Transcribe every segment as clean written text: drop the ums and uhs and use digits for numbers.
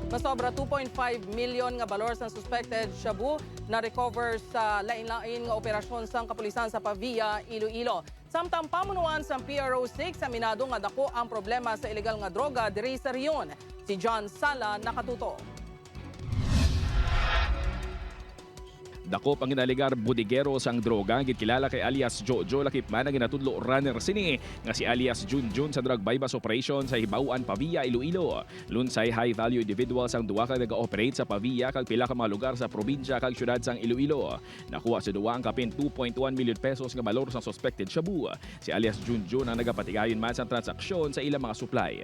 Masobra 2.5 million nga balor sa suspected shabu na recover sa lain-lain nga operasyon sang kapulisan sa Pavia, Iloilo. Samtang pamunuan sa PRO6, aminado nga dako ang problema sa ilegal nga droga diri sa rehiyon. Si John Sala nakatuto. Dako ang ginaligar budigero sang droga, gitkilala kay alias Jojo, lakip man ang ginatudlo runner sini nga si alias Junjun sa drug buy-bust operation sa Hibauan, Pavia, Iloilo. Lunsay high value individuals ang duwa ka nag-ooperate sa Pavia kag pila ka mga lugar sa probinsya kag syudad sang Iloilo. Nakuha sa duwa ang kapin 2.1 million pesos nga balor sa suspected shabu. Si alias Junjun ang nagapatigayon man sa transaksyon sa ilang mga supply.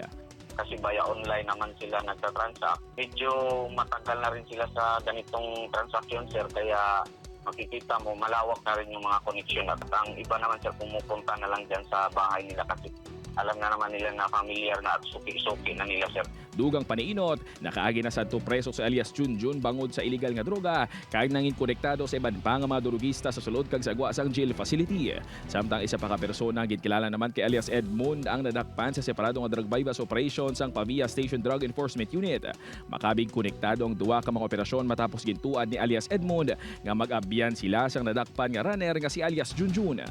Kasi via online naman sila nagta-transact. Medyo matagal na rin sila sa ganitong transaction, sir, kaya makikita mo malawak na rin yung mga connection, at ang iba naman, sir, pumupunta na lang dyan sa bahay nila kasi alam na naman nila na familiar na at suki-suki na nila, sir. Dugang paniinot, nakaagi na sadto preso sa alias Junjun bangod sa illegal nga droga kag nangin konektado sa iban pa nga mga durugista sa sulod kag sa agwa sang jail facility. Samtang isa pa ka persona, gitkilala naman kay alias Edmund, ang nadakpan sa separado nga drug buy-bust operation sang Pavia Station Drug Enforcement Unit. Makabig konektado ang duwa ka mga operasyon matapos gintuad ni alias Edmund nga mag-abyan sila sang nadakpan nga runner nga si alias Junjun.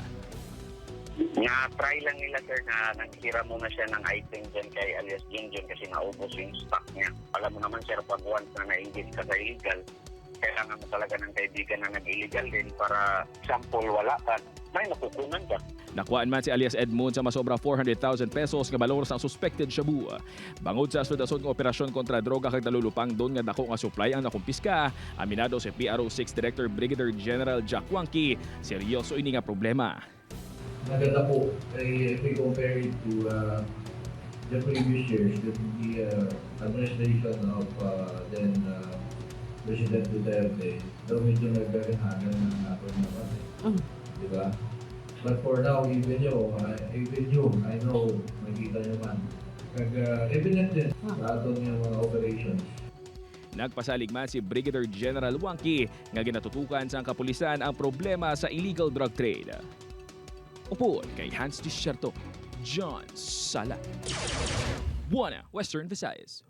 Nga try lang nila, sir, na naghira muna siya ng item dyan kay alias Junjun kasi naubos yung stock niya. Alam mo naman, sir, pag once na na-engage ka sa illegal, kailangan mo talaga ng kaibigan na nag-illegal din para sample wala ka, may makukunan ka. Nakuhaan man si alias Edmund sa masobra 400,000 pesos nga balor sa suspected shabu. Bangod sa sud-asod nga operasyon kontra droga kag nalulupang doon nga dako nga supply ang nakumpiska, aminado si PRO6 Director Brigadier General Jack Wangki, seryoso ini nga problema. Maganda po eh, if we compare it to the previous years, the administration of then President Duterte, daw medyo nagkaganhagan ng aton naman eh. Di ba? But for now, even you, I know, makikita nyo man. Kag evident din sa aton yung mga operations. Nagpasalig man si Brigadier General Wangki nga ginatutukan sa kapulisan ang problema sa illegal drug trade. Upod kay Hans Desierto, John Sala. Buwana, Western Visayas.